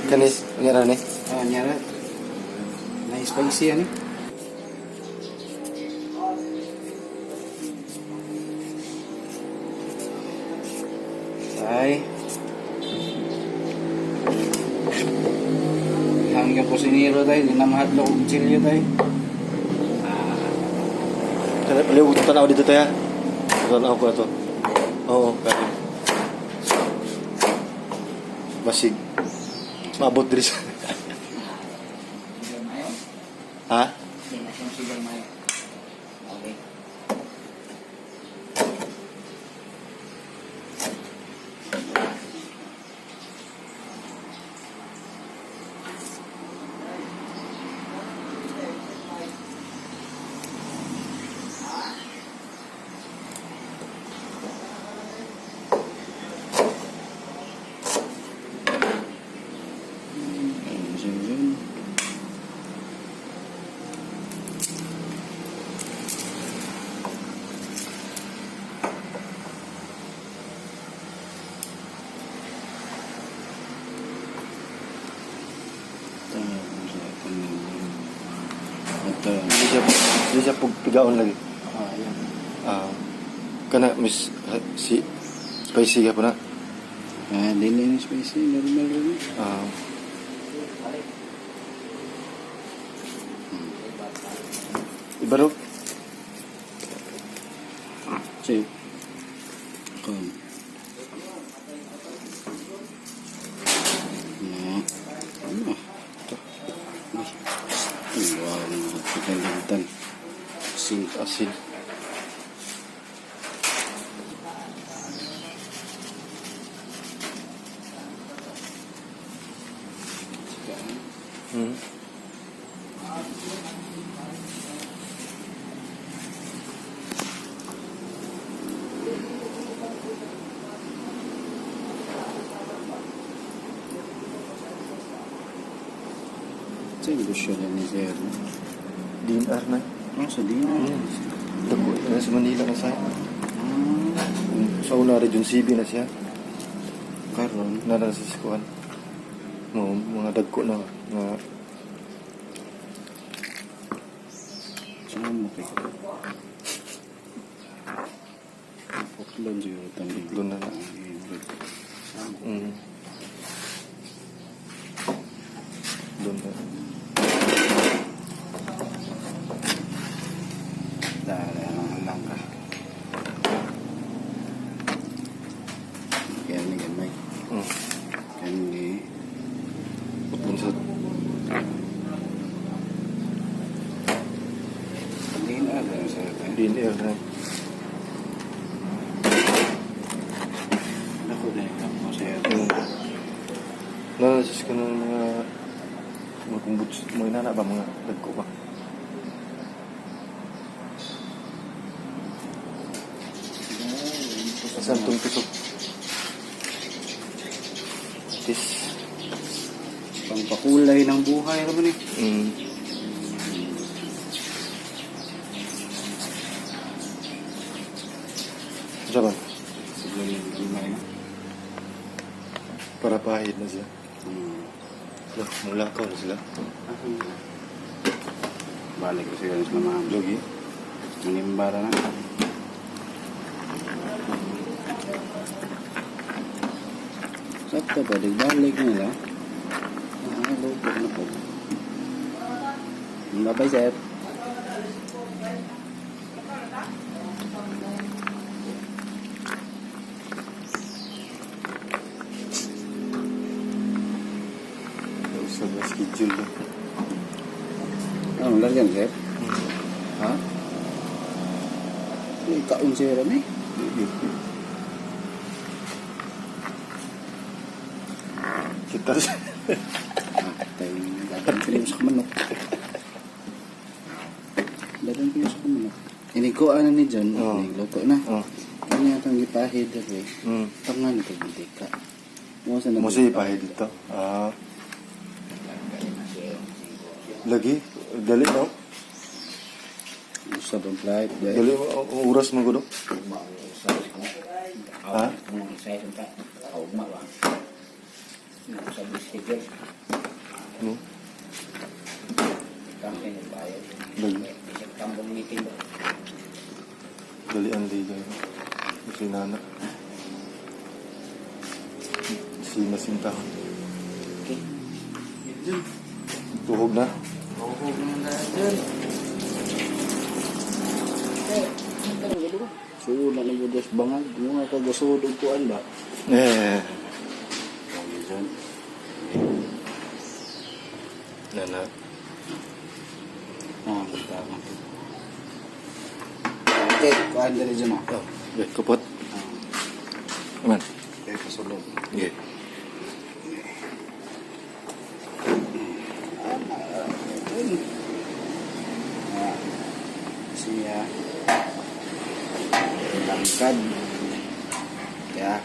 Kanis, unya ra ni. Ah, nyara. Na spicy ani. Ay. Hanggang kusinero tayo, di na mahadlok og kutsilyo tayo. Kana paliw tanaw dito tayo. Tanaw ko ato. Oo, kani. Basig. Maabot diri sa. Sugar mayo? Ha? Hindi na siyang sugar mayo. Okay. Ayun, yun. Ito. Di siya pigaon lagi. Ah, ayan. Ah. Kana miss si spicy ka po na. Ah, dili ni spicy, normal rin. Ah. Ibaro. Si. Kon. Na. Ano? Ito. Ay. Wow, nakapagalitan. Sin. Asin. Sa indusyo na ni Sir. DNR na. Oh, sa dina. Dako na sa Manila na siya. Ah, Sa una Region CB na siya. karon. Nara sa sikuan. Mga dagko na nga Saan mo kay? Putlon siguro tang Putlon na na. Saan mo? Doon na. Dahil ang lang ka. Kaya ni gamay. Kaya ni Putlon sa Hindi na alam sa DNR na. Ako na ako sa Nara sa sikuan ng mga kumbuts, mga inana ba mga dagko ba? Saan tong tusok? Tis. Pangpakulay ng buhay naman eh. Sa ba? Siguro yung gamay na. Para pahid na siya. Lah, mulakaw na sila. Balik ko siguro sa mga Logi. Manimbara na. Sakto pa, di balik nila. Ah, luto na po. Bye-bye, sir. Schedule lang. Ano, largan, sir? Ha? May kaon sir, ano eh? Kita siya. Ah, tayo dadan ko sa manok. Dadan ko sa manok. Inikuan na ni John, Oo. nigluto na. Oh. Ano yung itong gipahid dali? Tangan ito mantika. Mo sa Mo siya ipahid dito. Ah. Lagi. Dali no? Usab ang flight. Dali mo. Ang oras mo gudo. Ha? No? Dali. Dali ang ligay. Si Nana. Si Masinta. Tuhog na. Tuhog naman na dyan. Suod na ni Judas bangag. Mga kagasuod og kuan ba? Eh. Okay, John. Nana. Ah, tama. Okay, kuan dali dyan ah. Oh, wait, kupot. Man. Okay, kasulod. Okay. Ah, siya. Langkad. Ya.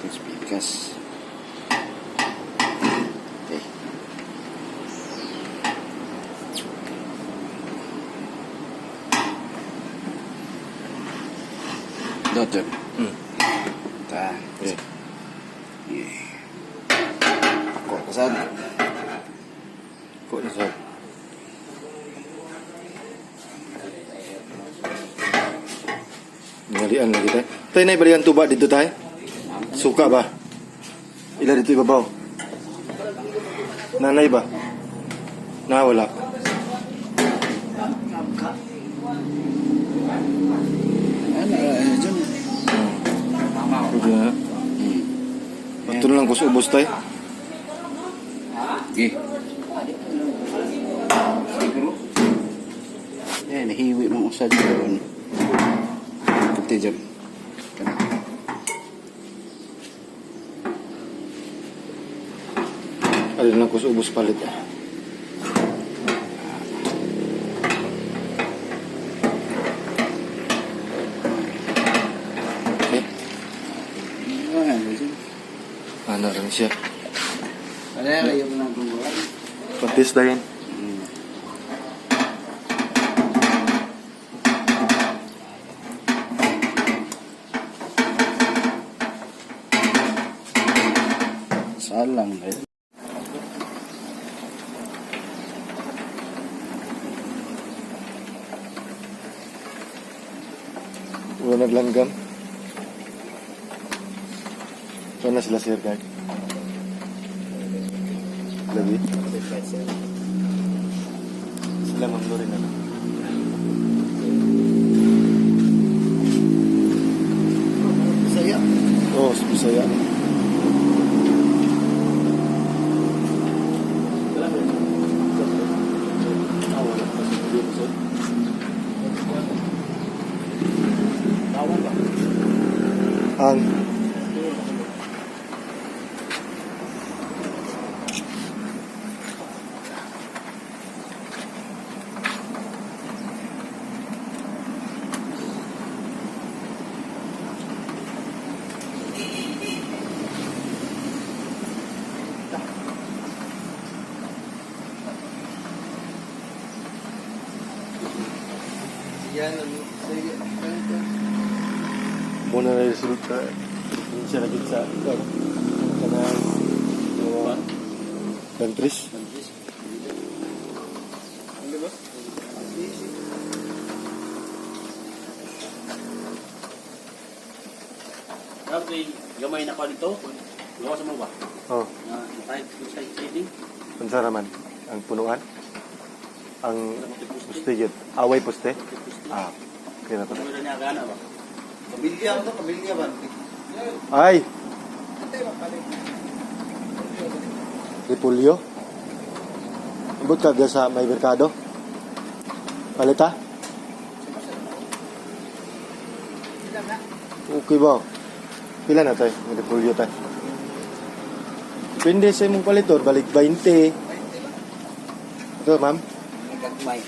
Ito pikas. Okay. Dot, Jeb. Ta. Okay. Ako, kasad. Ko na sa. Ngalian lagi tay. Tay nay balikan tuba dito tay. Suka ba? Ila dito ibabaw. Nanay ba? Na wala. Ano, ano, dyan. Pwede na. Ito na lang kus ubos tay. Okay. Siguro. Eh, nahiwi mong usad yun. Kunti dyan. Kana. Alin lang kus ubos palit. Okay. Ano, dyan. Ano rin siya. Ano, ayaw mo na gumagawa. Patis dahin. Salang, eh. Wala naglanggam. Saan na sila sir guard? Lagi? Sila Ma'am Lorin ano? Saya. Oo, oh, sa Bisaya. Ah, wala pa sa dito, sir. Ang muna na resulta. Hindi siya lagi sa ano, kanang mga countries. Grabe, gamay na pa nito. Gawa sa mga ba? Oh, Na kahit sa trading, unsa raman ang punuan? Ang puste yun. Away puste? Ah, okay na to. Wala niya gana ba? Pamilya to, pamilya ba? Ay! Repulyo? Abot ka dyan sa may merkado? Palita? Okay ba? Pila na tayo? May repulyo tayo. Depende sa imong palitor, balik 20. Ito, ma'am. Nagagmay.